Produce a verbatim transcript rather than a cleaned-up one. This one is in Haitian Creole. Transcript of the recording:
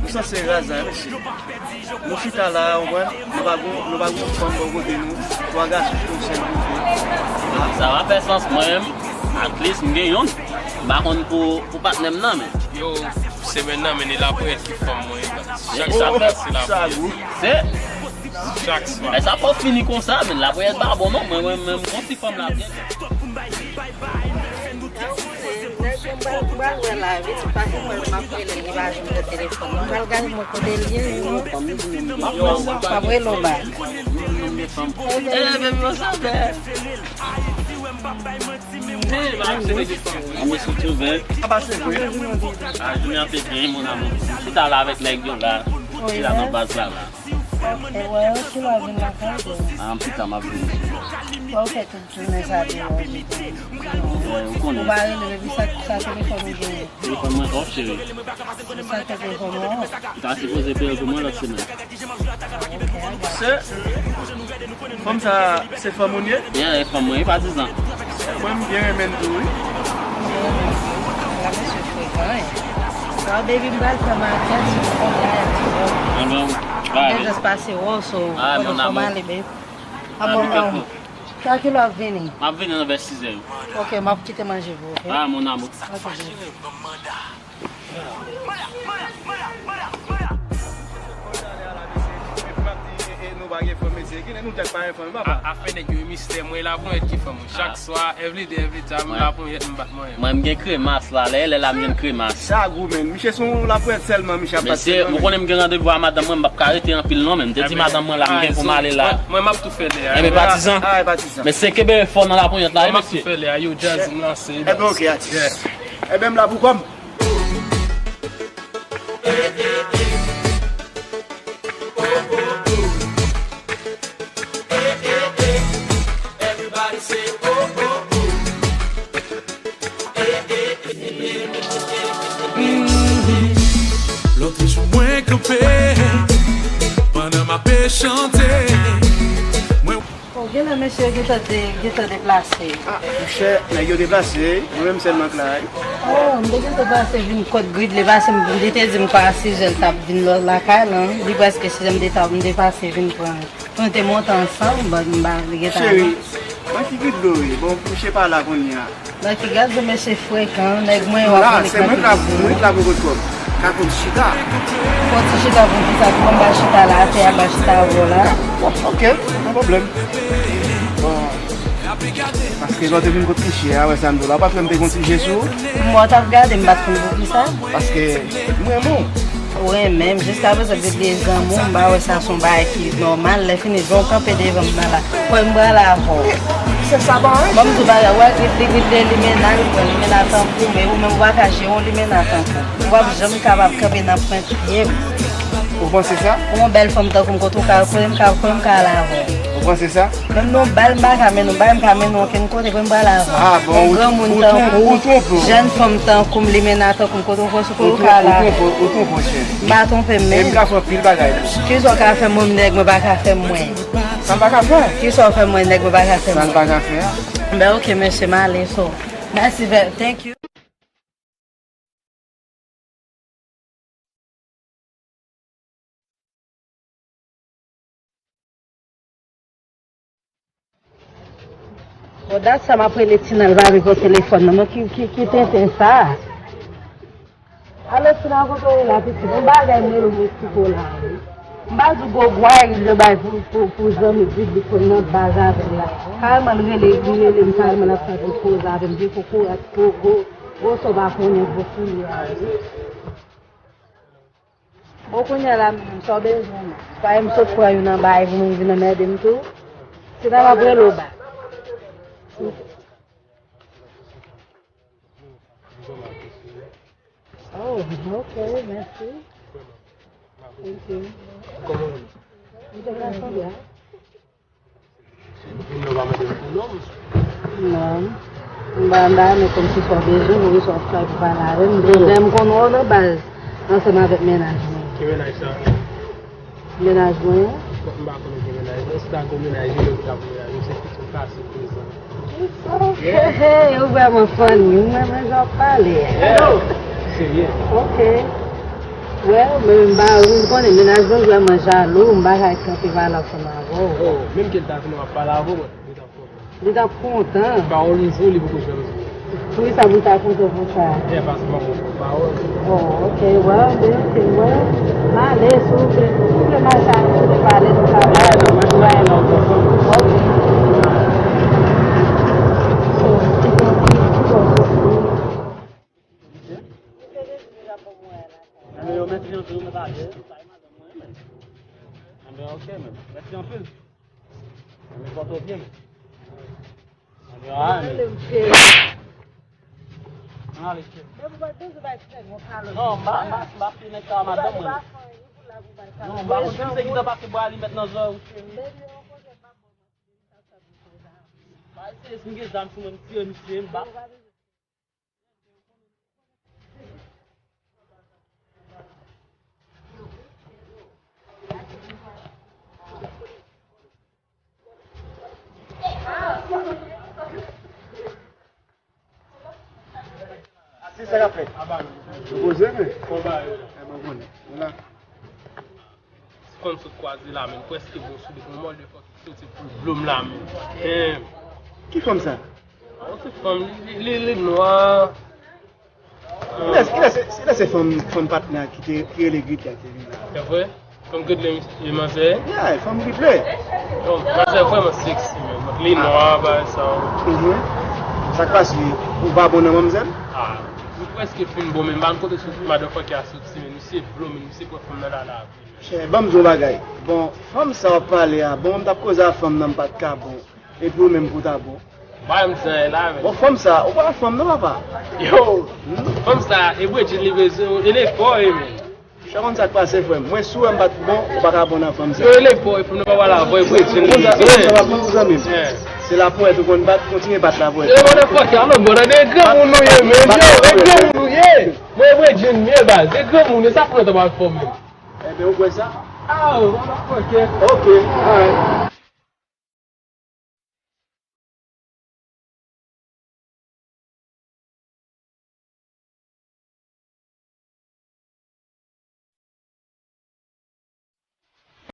Ou sanse raz la, mesye. Nou chita la, ou konprann? Nou pa gon, nou pa gon fanm bò kote nou. Twa gason pou sèl kote. Sa va fè sans mwen menm. At least m gen youn. M pa konn pou, pou patnè m nan, men. Yo, semèn nan, men e lapriyè ki fanm mwen ye, baz. Chak swa se lapriyè. Se chak swa. Men sa pap fini konsa, men lapriyè pa bon non. Mwen, mwen, mwen, m konn ti fanm la byen. Nèg mwen pral, pral wè la, wi, se pa gen mwen, m ap rele l, li pa jwenn nan telefòn. Mwen pral gade mwen kote l ye, wi. M ap rele w bak. Eh, baby, what's up, man? Hey, man, I'm sitting here. I'm listening to, man. Sa pase vre. Ah, jounen an te byen, mon amour. M chita la avèk nèg yo la. M chita nan baz la, la. Ok, well, ki lè w vin lakay ou? Ah, m pita, m ap vini. Bon, ou fè tout jounen sa deyò. Ou konnen. Ou pa rele depi sa, sa telefòn ou genyen. Telefòn mwen off, cheri. Sa telefòn ou off? Ou ta sipoze peye l pou mwen lòt semèn. Se, fanm sa, se fanm ou ye? Yeah, e fanm mwen, e patizan. Mwen, m byen renmen l tou, wi. La, mesye frekan, hein. Sa, baby, m pral fè makèt, si w konn la, ti bon. Ah, bon. Bye. Just pase, oh, so, ah, mon amour. Fò m ale, babe. Ah, bon, um, sa ki lè w ap vini? M ap vini nan vè sizè yo. Ok, m ap kite manje pou ou, ok? Ah, mon amour. Ok, baby. Nou pa gen fanm, mesye. Kilè nou tèt pa gen fanm, papa? A, afè nèg yo e mistè, mwen laponyèt ki fanm mwen. Chak swa, every day, every time, laponyèt m bat mwen. Mwen, m gen kremas la, lè, lè la m jwenn kremas. Sa gou, men. Misye se yon laponyèt sèlman, misye ap bat sèlman. Mesye, ou konnen m gen randevou a madanm mwen, m pap ka rete anpil non, men. M te di madanm mwen la, m gen pou m ale la. Mwen, mwen, m ap tou fè lè a. Enben, patizan. Ah, patizan. Mesye, kenbe fò nan laponyèt la, wi, mesye. Mwen, m ap tou fè lè a, yo, jazz, m lanse, yo. Enben, ok, atis. Enben, m la pou kò m. Lòt jou mwen kanpe pandan m ape chante. Mwen Oh, genlè mesye yo gentan de-, gentan deplase. Ah, monchè, nèg yo deplase, mwen menm sèlman k la, wi. Oh, m te gentan pase vin kot Gridley, pase m, li te di m kwa sizè l t ap vin lò lakay lan, li prèske sizè m te ta, m te pase vin pran. Pou nou te monte ansanm, but m pa, li gentan ale. Cheri, mwen ki Gridley, wi. Bon, monchè pa la kounye a. Nan ki gad, mesye frekan, nèg mwen yo ap rele. Se mwen k la, mwen k la pou kot kòb. Ka konn chita. Fò ti chita pou kisa, pou mwen ba chita la, atè a, ba chita avè w la. Ok, pa pwoblèm. Bon. Paske lè w te vin kot Michè a, wè sa m di w la, ou pa t wè m te gon ti je sou ou? Mwen w t ap gade, m pa t konn pou kisa. Paske mwen renmen w. Ou renmen m, jiskaprezan m te bliye zanmi w, m pa wè sa se yon bagay ki nòmal, lè fini jan w kanpe devan m nan la. Kwè m pral avè w. Se sa bagay. Ban m di w bagay, w wè Gridley, Gridley limena, li pran limena tankou m, e ou menm w pa ka jere yon limena tankou m. W ap janm kapab kanpe nan pwent pye m. Ou panse sa? Yon bèl fanm tankou m, kote w ka al, kote m ka, kote m ka al avè w? Ou panse sa? Menm non bal m pa ka mennen w, bal m ka mennen w okenn kote, pou m pral avè w. Ah, bon, yon granmoun tankou w, jèn fanm tankou m, limena tankou m, kote w panse kote w ka al avè w? Ou twonpe w, cheri. M pa twonpe m, men. E m ka fè anpil bagay. Kisa w ka fè mwen, nèg mwen pa ka fè mwen? Sa m pa ka fè? Kisa w fè mwen, nèg mwen pa ka fè mwen? Sa m pa ka fè a. Ben, ok, mesye, m ale, so. Mèsi, thank you. Bon, dat sa m ap rele Tina, l pa rele telefòn nan. Bon, ki, ki, ki tenten sa? Alo, Tina, kote w ye la, pitit? Yon bagay m rele w eksplike w la, wi. M pa di w gwo gway li bay pou, pou, pou zanmi Gridley nan baz avè l la. Kareman, l rele, li rele m kareman, l ap fè koze avè m, vye kokorat, gwo, gwo, gwo sa w pa konnen, gwo koulye a, wi. Bon, kounye a la, menm sa w bezwen, non. Paske m sot pran youn anba e pou mwen vin anmède m tou. Se nan m ap rele w bak. Oh, ok, mèsi. Thank you. Kòman w ye? M te ka sanble a. Vin nan w pa mande m pou non m. Non. M pa, m pa renmen kòmsi sa w bezwen, ou sa w ap fè pou pale avè m. Lè m konnen w nan baz, ansanm avèk mennaj mwen. Ki mennaj sa? Mennaj mwen an. Bon, m pa konnen ki mennaj mwen. Si ta gon mennaj, li menm ki ta pou mennaj mwen, se pitit pase prezan. Ki sa? Hey, hey, ou vrèman funny, ou renmen jan w ap pale. Serye. Ok. Well, men m pa, ou konnen, mennaj mwen vrèman jalou, m pa ka kanpe pale ansanm avè w. Oh, menm ke l ta vin w ap pale avè w, mwen, li t ap kontan. Li t ap kontan. Pawòl m di w, li poko janm di w. Poukisa pou l ta kontan pou sa? E, paske m ap ofri w pawòl. Oh, ok, well, ok, well. M ale, si w vle, si w vle m al sa, si w vle pale, nou ka pale. Yeah, n ap mache la, n ap ansanm. Ok. So, ki bon, ki bon. Anben, yo mèsi anpil, mwen pa byen, sa e madanm mwen, men. Anben, ok, men. Mèsi anpil. Anben, pòte w byen, men. Anben, a, men. Anben, ale, cheri. Men mwen bezwen bay frè m yon kalòt. Non, m pa, m pa, m pa fè nèg sa a madanm mwen. Non, m pa konn si se ki tan pase bwa li mèt nan zòrèy ou, cheri. Bay se, si m gen zam sou mwen, m tire misye, m pa. Se sa k ap fèt. Ou poze, men. Kòman yo la? E, mwen konnen. Ou la. Fanm sot kwaze la, men, prèske bon sou li, gon mòde fò ki soti pou dlo m la, men. Damn. Ki fanm sa? Bon, se fanm, li, li, li, li nwa. Kilès, kilès, kilès se fanm, fanm patnè ki te, ki rele Gridley ki te vin la? Se vre? Fanm Gridley, misye, manzè? Yeah, fanm Gridley. Bon, manzè vrèman sexy, men. Li nwa, bagay sa. Mhm. Sa k pase, ou pa bon nan manmzèl? Ah, nou prèske fin bon, men m pa konn kote sou motherfucker a soti, men misye dlo, men misye pran fanm nan la, la. Chè, ban m di w yon bagay. Bon, fanm sa w ap pale a, bon, m t ap koze a fanm nan, m pa t ka bon. Epi ou menm pou w ta bon. Bay m zay la, men. Bon, fanm sa, ou pa fanm non, papa. Yo, fanm sa, e bredjin li bezwen, e l e fò, e, men. Chè, konn sa k pase, frè m. Mwen, si w wè m pa t bon, ou pa ka bon nan fanm sa. Yo, e l e fò, e fanm nan pa pale avè w, e bredjin li bezwen. Konn sa, konn sa, papa, zanmi m. Yeah. Se laponyèt ou konn bat, kontinye bat laponyèt. E motherfucker, alò, bon, e granmoun nou ye, men. Yo, e granmoun nou ye. Mwen, e bredjin m ye, baz. E granmoun, e sa k fè w ta pral fò, men. Enben, ou kwè sa? Ah, motherfucker. Ok, alright.